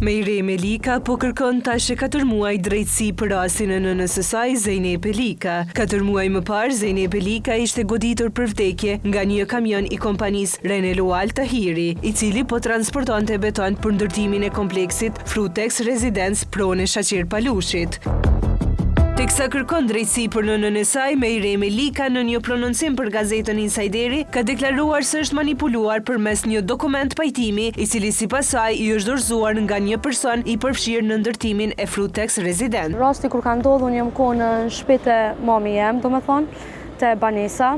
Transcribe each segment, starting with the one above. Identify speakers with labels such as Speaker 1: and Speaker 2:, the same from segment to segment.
Speaker 1: Mejreme Lika po kërkon tash e katër muaj drejtësi për rastin e nënës së saj, Zejnepe Lika. Katër muaj më parë, Zejnepe Lika ishte goditur për vdekje nga një kamion i kompanisë Renelual Tahiri, i cili po transportonte beton për ndërtimin e kompleksit Frutex Residence pronë e Shaqir Palushit. Teksa kërkon drejtësi për nënën e saj, Mejreme Lika në një prononcim për gazetën Insajderi ka deklaruar se është manipuluar përmes një dokument pajtimi, i cili sipas saj i është dorëzuar nga një person i përfshirë në ndërtimin e Frutex Residence.
Speaker 2: Rasti kur ka ndodhur unë jom konë në shpi te mami jem, domethonë, te banesa.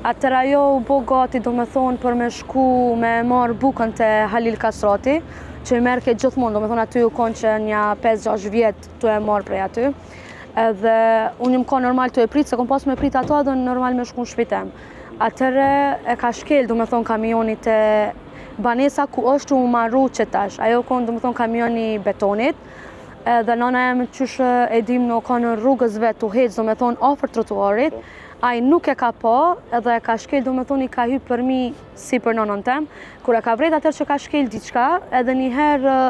Speaker 2: Atëherë ajo u bo gati domethonë për me shku me marrë bukën te Halil Kastrati, që e merrke gjithmonë, domethonë aty u konë që nja 5-6 vjet tu e marrë prej aty. Edhe unë jom konë normal tu e pritë, se kom pas me pritë ato edhe normal me shku në shpi tem. Atëherë e ka shkel, domethonë, kamioni te banesa ku është u maru që tash. Ajo konë, domethonë, kamioni i betonit. Edhe nana jem qysh e dim u konë rrugës vetë tu hec, domethonë, afër trotuarit. Po. Ai nuk e ka pa, edhe e ka shkel, domethonë, i ka hy përmi sipër nonën tem. Kur e ka vrejt atëherë që ka shkel diçka, edhe njëherë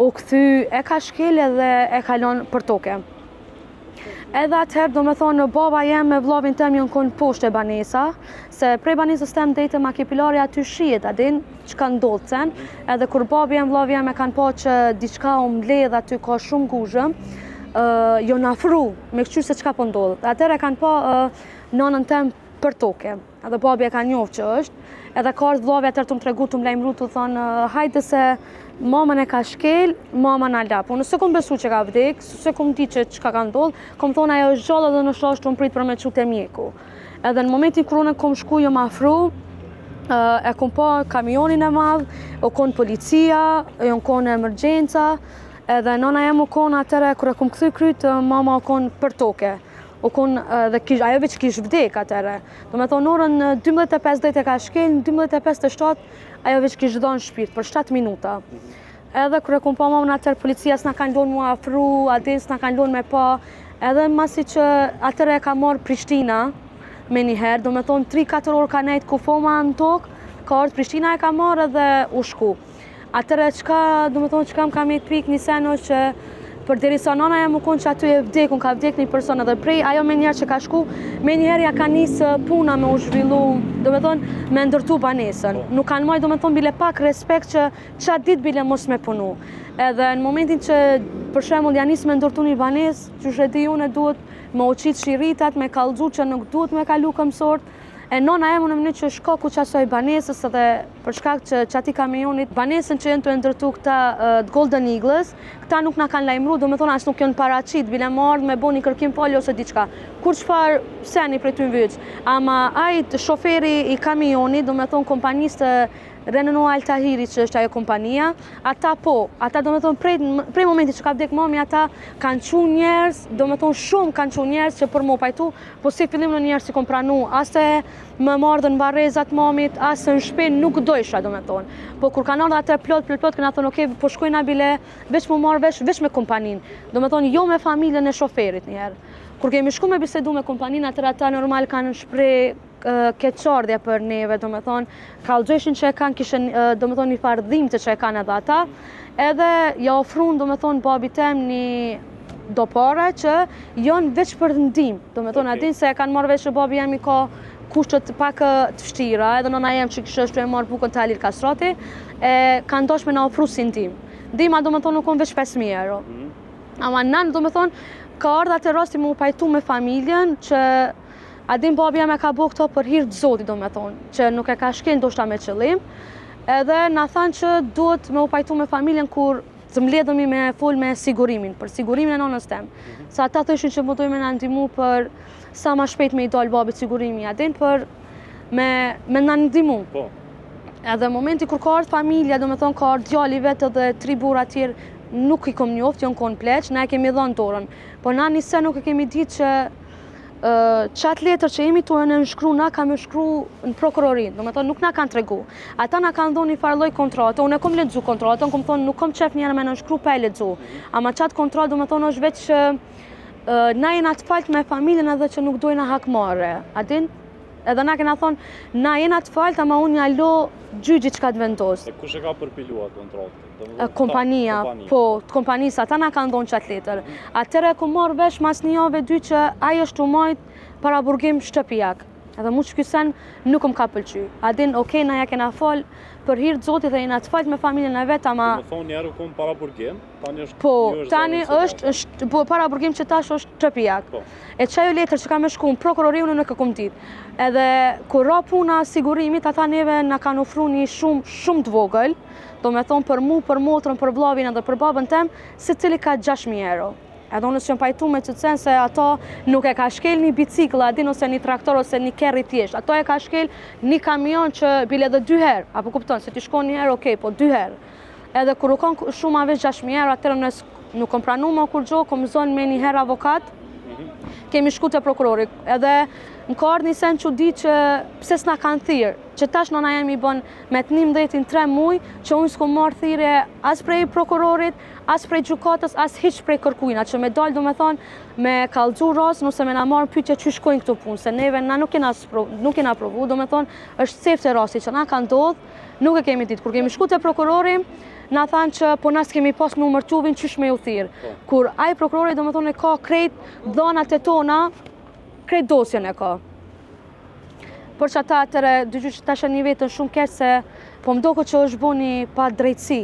Speaker 2: U kthy, e ka shkel edhe e ka lon për toke. Edhe atëherë, domethonë, baba jem me vllavin tem janë konë poshtë te banesa, se prej banesës tem deri te Makipilari aty shihet, a din, çka ndodhë sen, edhe kur babi jem, vllavi jem e kanë pa që diçka u mbledh aty ka shumë guzhë, uh, jonë afru me këqyrë se çka po ndodhë. Atëherë e kanë pa uh, nanën tem për toke. Edhe babi e ka njoftë që është, edhe ka ardhë vllavi atëherë tu më tregu, tu më lajmëru, tu thonë, hajde se mamën e ka shkel, mama na la. Po unë s'e kom besu që ka vdek, s'e kom di që çka ka ndodhë, kom thonë ajo është gjallë edhe ndoshta është tu më prit për me çu te mjeku. Edhe në momentin kur unë kom shku, jom afru, e kom pa kamionin e madh, u konë policia, jon konë emergjenca, edhe nana jem u konë atëherë, kur e kom kthy kryt, mama u konë për toke. U kon dhe kish, ajo veç kish vdek atëherë. Domethonë orën 12.50 e ka shkel, në 12.57 ajo veç kish dhonë shpirt për 7 minuta. Edhe kur e kom pa mamën atëherë policia s'na kanë lonë mu afru, a din s'na kanë lonë me pa. Edhe masi që atëherë e ka marrë Prishtina menjëherë, domethonë 3-4 orë ka nejtë kufoma në tokë, ka ardhë Prishtina e ka marrë edhe u shku. Atëherë çka, domethonë, çka më ka met pikë një sen është që përderisa nana jem u konë që aty e vdekun, ka vdek një person edhe prej ajo menjëherë që ka shku, menjëherë ja ka nisë puna me u zhvillu, domethonë, me ndërtu banesën. Po. Nuk kanë majtë, domethonë, bile pak respekt që qat ditë bile mos me punu. Edhe në momentin që, për shembull, ja nisë me ndërtu një banesë, qysh e di unë duhet me u qitë shiritat, me kallxu që nuk duhet me kalu këmsorët, E nona jem në mënyrë që shkaku qasaj banesës edhe për shkak që qati kamionit, banesën që janë tu e ndërtu këta të Golden Eagles, këta nuk na kanë lajmëru, domethonë as nuk janë paraqit, bile me ardhë me bo një kërkim falje ose diçka. Kur çfarë seni prej ty veç. Ama ai shoferi i kamionit, domethonë kompanisë të Renault Al Tahiri që është ajo kompania, ata po, ata domethonë prej, prej momentit që ka vdek mami, ata kanë çu njerëz, domethonë shumë kanë çu njerëz që për m'u pajtu, Po si fillim ndonjëherë s'i kom pranu, as e me m'ardhë në varrezat mamit, as në shpi nuk dojsha, domethonë. Po kur kanë ardhë atë plot, plot, plot, kena thonë, okej, po shkojna bile, veç m'u marrë vesh, veç me kompaninë. Domethonë, jo me familjen e shoferit njëherë. Kur kemi shku me bisedu me kompaninë, atëherë ata normal kanë shpreh keqardhje për neve, domethonë, kallxojshin që e kanë, kishin, domethonë, një farë dhimte që e kanë edhe ata, edhe ja ofrun, domethonë, babit tem një do pare që janë veç për ndihmë, domethonë, okay. a din se e kanë marrë vesh që babi jem i ka kushtet pak të vështira, edhe nëna jem që kishte është tu e marrë bukën te Halil Kastrati, e kanë dash me na ofru si ndihmë. Ndihma, domethonë, u konë veç 5.000 euro. Mm -hmm. Ama nanë, domethonë, ka ardhë atë rasti me u pajtu me familjen që A din babi jem e ka bo këto për hir të Zotit, domethonë, që nuk e ka shkel ndoshta me qëllim, edhe na thanë që duhet me u pajtu me familjen kur të mbledhemi me fol me sigurimin, për sigurimin e nonës tem. Mhm. Se ata thoshin që po dojnë me na ndihmu për sa ma shpejt me i dalë babit sigurimi, a din për me, me na ndihmu. Po. Edhe momenti kur ka ardhë familja, domethonë ka ardhë djali vetë edhe tri burra tjerë, nuk i kom njoft, janë konë pleq, na e kemi dhënë dorën. Po na nise nuk e kemi ditë që qatë letër që jemi tu e nënshkru, na ka me shkru në prokurori, domethonë nuk na kanë tregu. Ata na kanë dhonë një farë lloj kontrate, unë e kom lexu kontratën, kom thonë nuk kom qef njëherë me nënshkru pa e lexu. Ama qatë kontratë, domethonë është veç që na jena të faltë me familjen edhe që nuk dojna hakmarre. A din? Edhe na kena thonë, na jena të faltë, ama unë ja lo gjyqit çka të
Speaker 3: vendos. E kush e ka përpilu atë kontratë?
Speaker 2: Kompania, po, të kompanisë, ata na kanë dhonë qatë letër. Mhm. Atëherë e kom marrë vesh mas një jave dy që ai është tu majtë paraburgim shtëpijak. Edhe mu qiky sen nuk më ka pëlqy. A din, okej, na ja kena falë për hir të Zotit dhe jena të faltë me familjen e vet, ama...
Speaker 3: Domethonë, njëherë u konë paraburgim, tani është...
Speaker 2: Po, tani është, është po, paraburgim që tash është shtëpijak. Po. E qajo letër që ka me shku në prokurori, unë nuk e kom ditë. Edhe, kur ra puna sigurimit, ata neve na kanë ofru një shumë, shumë të vogël, domethonë për mu, për motrën, për vllavin edhe për babën tem, secili ka 6.000 euro. Edhe unë s'jam pajtu me qët sen se ato nuk e ka shkel një bicikl, a din ose një traktor ose një kerr i thjesht. Ato e ka shkel një kamion që bile edhe dy herë, apo kupton, se t'i shkon një herë, okej, po dy herë. Edhe kur u kon shuma veç 6.000 euro, atëherë unë nuk kom pranu më kurgjo, kom zonë menjëherë avokat, mhm. kemi shku te prokurori. Edhe më ka ardhë një sen çudi që pse s'na kanë thirrë, që tash nona jem i bën me të njëmdhetin tre muj, që unë s'kom marrë thirrje as prej prokurorit, as prej gjykatës, as hiç prej kërkujna, që me dalë domethonë me kallxu rastin ose me na marrë pyetje qysh shkojnë këto punë, se neve na nuk kena, nuk kena provu, domethonë është sefte rasti që na ka ndodhë, nuk e kemi ditë. Kur kemi shku te prokurori, na thanë që po na s'kemi pas numër tuvin qysh me ju thirrë. Po. Kur ai prokurori domethonë e ka krejt dhanat e tona, krejt dosjen e ka. Por që ata atëherë, dëgjo që tash e ni veten shumë keq se po më doket që është bo një padrejtësi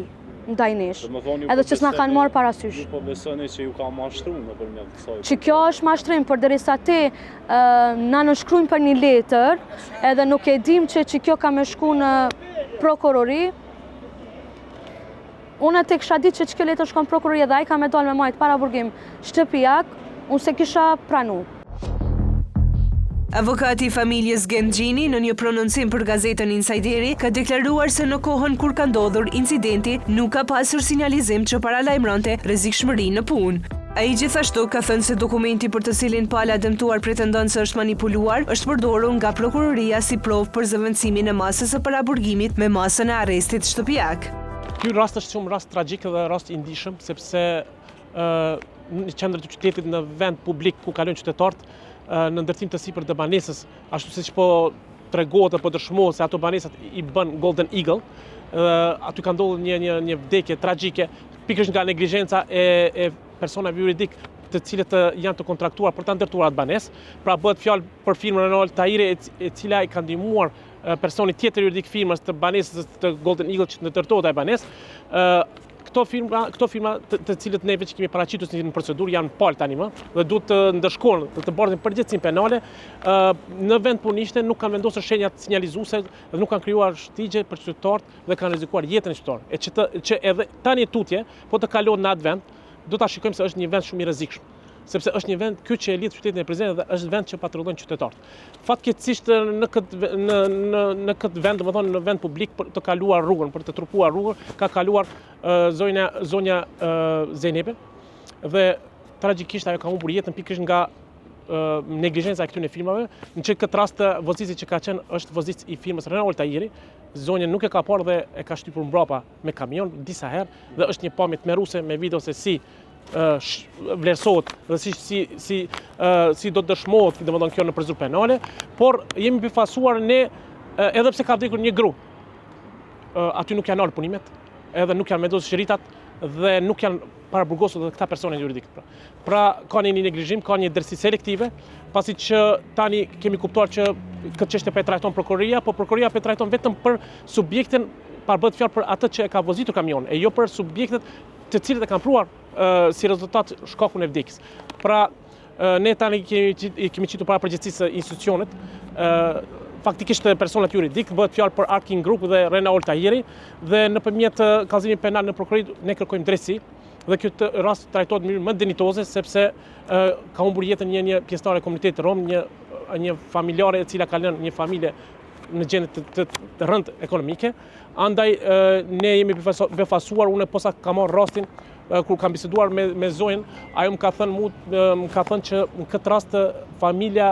Speaker 2: ndaj nesh. Edhe që s'na kanë marrë
Speaker 3: parasysh. Ju po besoni që ju ka mashtru nëpërmjet
Speaker 2: kësaj? Që kjo është mashtrim, përderisa ti na nënshkrujmë për një letër, edhe nuk e dim që që kjo ka me shku në prokurori, Unë të kisha ditë që që kjo letër shkon prokurori edhe ai ka me dalë me majtë paraburgim shtëpiak, unë s'e kisha pranu.
Speaker 1: Avokati i familjes Gent Gjini në një prononcim për gazetën Insajderi ka deklaruar se në kohën kur ka ndodhur incidenti nuk ka pasur sinjalizim që paralajmëronte rrezikshmëri në punë. Ai gjithashtu ka thënë se dokumenti për të cilin pala e dëmtuar pretendon se është manipuluar është përdorur nga prokuroria si provë për zëvendësimin e masës së paraburgimit me masën e arrestit shtëpiak.
Speaker 4: Ky rast është shumë rast tragjik dhe rast i ndjeshëm, sepse në qendër të qytetit në vend publik ku kalojnë qytetarët në ndërtim të sipër të banesës, ashtu siç po tregohet dhe po dëshmohet se ato banesat i bën Golden Eagle, aty ka ndodhur një një një vdekje tragjike, pikërisht nga neglizhenca e e personave juridik të cilët janë të kontraktuar për ta ndërtuar atë banesë. Pra bëhet fjalë për firmën Renol Tahiri e cila i ka ndihmuar personi tjetër juridik firmës të banesës të Golden Eagle që të ndërtohet ajo banesë, këto firma, këto firma të, të cilët ne veç kemi paraqitur si në procedurë janë palë tani më dhe duhet të ndëshkohen dhe të bartin përgjegjësinë penale, në vend punishte nuk kanë vendosur shenjat sinjalizuese dhe nuk kanë krijuar shtigje për qytetarët dhe kanë rrezikuar jetën e qytetarëve. E që të, që edhe tani tutje, po të kalohet në atë vend, do ta shikojmë se është një vend shumë i rrezikshëm sepse është një vend ky që e lidh qytetin e Prizrenit dhe është vend që patrullojnë qytetarët. Fatkeqësisht në këtë në në në këtë vend, domethënë në vend publik për të kaluar rrugën, për të trupuar rrugën, ka kaluar zonja zonja Zejnepe dhe tragjikisht ajo ka humbur jetën pikërisht nga neglizhenca e këtyre firmave, në që këtë rast vozitësi që ka qenë është vozitës i firmës Renault Tahiri, zonjën nuk e ka parë dhe e ka shtypur mbrapa me kamion disa herë dhe është një pamje tmerruese me video se si vlerësohet dhe si si si si do të dëshmohet, domethënë kjo në procedurë penale, por jemi befasuar ne edhe pse ka vdekur një gru. Aty nuk janë nalë punimet, edhe nuk janë vendosur shiritat dhe nuk janë paraburgosur edhe këta persona juridik. Pra, pra ka një neglizhim, ka një drejtësi selektive, pasi që tani kemi kuptuar që këtë çështje po e trajton prokuroria, po prokuroria po e trajton vetëm për subjektin, pra bëhet fjalë për atë që e ka vozitur kamionin, e jo për subjektet të cilët e kanë pruar si rezultat shkakun e vdekjes. Pra, ne tani kemi, kemi qitur para përgjegjësisë institucionet, faktikisht personat juridik, bëhet fjalë për Arkin Group dhe Renault Tahiri, dhe nëpërmjet kallëzimit penal në prokurori ne kërkojmë drejtësi, dhe ky rast trajtohet në mënyrë më dinjitoze, sepse ka humbur jetën një një pjesëtare e komunitetit rom, një një familjare e cila ka lënë një familje në gjendje të, të, të rëndë ekonomike. Andaj ne jemi befasuar, unë posa kam marrë rastin kur kam biseduar me me zonjën, ajo më ka thënë mu, më ka thënë që në këtë rast familja,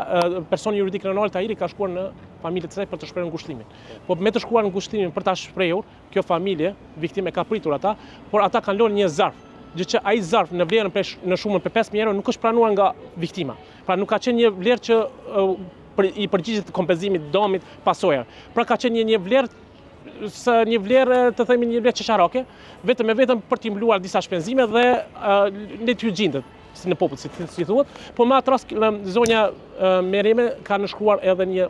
Speaker 4: personi juridik Renald Tahiri ka shkuar në familje të saj për të shprehur ngushëllimin. Po me të shkuar ngushëllimin për ta shprehur, kjo familje, viktimë e ka pritur ata, por ata kanë lënë një zarf, gjë që ai zarf në vlerën prej në shumën prej 5000 euro nuk është pranuar nga viktima. Pra nuk ka qenë një vlerë që. për, i përgjigjet kompenzimit dëmit pasojave. Pra ka qenë një një vlerë së një vlerë të themi një vlerë qesharake, vetëm e vetëm për t'i mbuluar disa shpenzime dhe ne t'ju gjindet si në popull si, si thuhet, po me atë rast zonja Mereme ka nënshkruar edhe një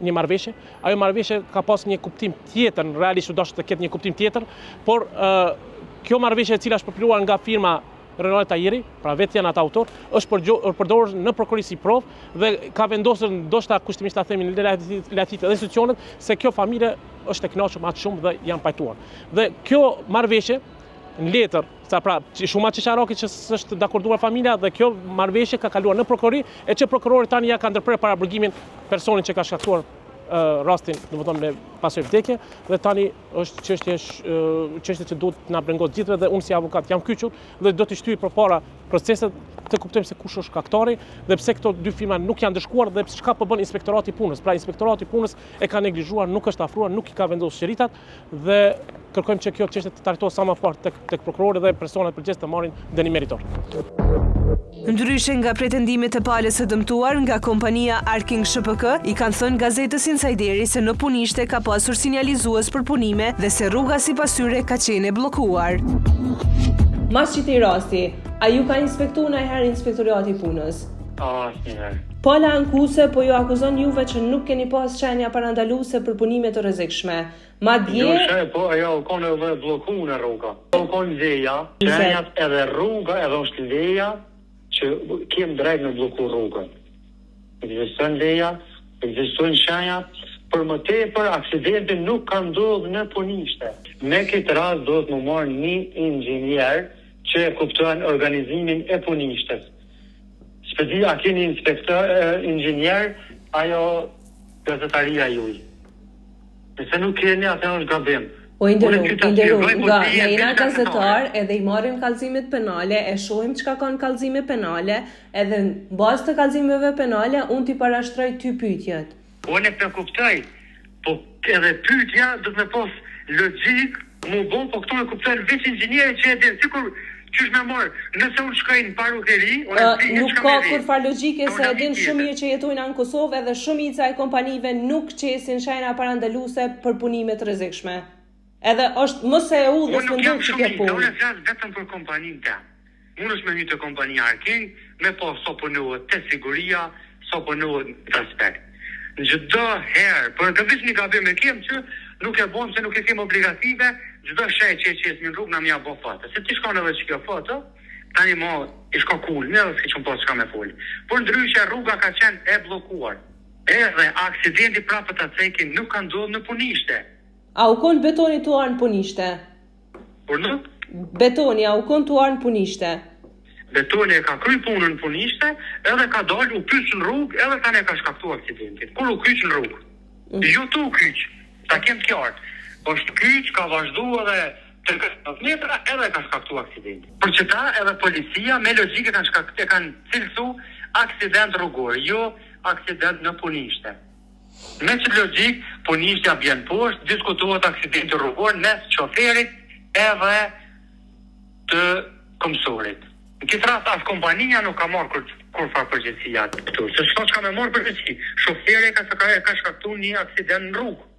Speaker 4: një marrëveshje. Ajo marrëveshje ka pas një kuptim tjetër, realisht u dashtë të ketë një kuptim tjetër, por kjo marrëveshje e cila është përpiluar nga firma Renole Tahiri, pra vetë janë ata autor, është përdorur në prokurori si provë dhe ka vendosur ndoshta kushtimisht ta themi në lajthit edhe institucionet se kjo familje është e kënaqur me atë shumë dhe janë pajtuar. Dhe kjo marrëveshje në letër, sa pra shuma qesharake që s'është dakorduar familja dhe kjo marrëveshje ka kaluar në prokurori e që prokurori tani ja ka ndërprerë paraburgimin personit që ka shkaktuar rastin, domethënë me pasojë vdekje dhe tani është çështje çështje që duhet të na brengos gjithëve dhe unë si avokat jam kyçur dhe do t'i shtyj përpara proceset të kuptojmë se kush është shkaktari dhe pse këto dy firma nuk janë ndëshkuar dhe pse çka po bën inspektorati i punës. Pra inspektorati i punës e ka neglizhuar, nuk është afruar, nuk i ka vendosur shiritat dhe kërkojmë që kjo çështje të trajtohet sa më parë tek tek prokurori dhe personat përgjegjës të marrin dënim meritor.
Speaker 1: Ndryshe nga pretendimet e palës së dëmtuar, nga kompania Arking SHPK i kanë thënë Gazetës Insajderi se në punishte ka pasur sinjalizues për punime dhe se rruga sipas tyre ka qenë e bllokuar. Mas qitij rasti, a ju ka inspektu najherë Inspektoriati i Punës?
Speaker 5: Asnjëherë.
Speaker 1: Pala ankuese po ju akuzon juve që nuk keni pas shenja parandaluese për punime të rrezikshme. Madje.
Speaker 5: Jo she po ajo u kon edhe e bllokune rruga. U kon leja, shenjat edhe rruga edhe është leja që kem drejt me blloku rrugën. Ekziston leja, ekzistojnë shenjat, për më tepër aksidenti nuk ka ndodh në punishte. Me këtë rast duhet mu marrë një inxhinier që e kupton organizimin e punishtes. S'pe di a keni inspektor, inxhinier ajo gazetaria juj. Nëse nuk keni, atëherë është
Speaker 1: gabim. Po i nderum, i nderum, po nga, ne jena gazetar edhe i marrim kallëzimet penale, e shohim çka kanë kallëzime penale, edhe në bazë të kallëzimeve penale, unë t'i parashtroj ty pyetjet.
Speaker 5: Unë e kuptoj, po edhe pyetja do të me pas logjikë, mu bo, po këto e kuptojnë veç inxhinieri që e din, sikur qysh me marr, nëse unë shkoj në parukeri, unë e
Speaker 1: di Nuk ka kurrfarë logjike se e din shumë mirë që jetojna në Kosovë edhe shumica e kompanive nuk qesin shenja parandaluese për punime të rrezikshme. Edhe është më se e udhës
Speaker 5: me ndodh që kjo punë. Unë flas vetëm për kompaninë tem. Mundesh me hy te kompania Arking, me pa sa punohet te siguria, sa punohet në këtë aspekt. Në çdo herë, por këtë veç një gabim e kem që nuk e bojmë se nuk e kem obligative, çdo shenjë që e qesim në rrugë na me ja bo foto. Se ti shkon edhe qikjo foto, tani mo i shko kulmi edhe s'ke qenë pas çka me fol. Por ndryshe rruga ka qenë e bllokuar. Edhe aksidenti prapë ta cekim nuk ka ndodhur në punishte.
Speaker 1: A u kon betoni tu ardh në punishte?
Speaker 5: Urdhëro?
Speaker 1: Betoni, a u kon tu ardh në punishte?
Speaker 5: Betoni e ka kry punën në punishte, edhe ka dalë, u kyç në rrugë, edhe tani e ka shkaktu aksidentin. Kur u kyç në rrugë. Mm. Jo tu u kyç, ta kem të qartë. Është kyç, ka vazhdu edhe 30 metra, edhe e ka shkaktu aksidentin. Për qëta edhe policia me logjikë e kanë shkak, e kanë cilësu aksident rrugor, jo aksident në punishte. Me qët logjikë, punishtja bjen poshtë, diskutohet aksidenti rrugor mes shoferit edhe të këmbësorit. Në këtë rast as kompania nuk ka marrë kur kurrfarë përgjegjësie këtu, se s'ka çka me marrë përgjegjësi. Shoferi e ka e ka shkaktu një aksident në rrugë.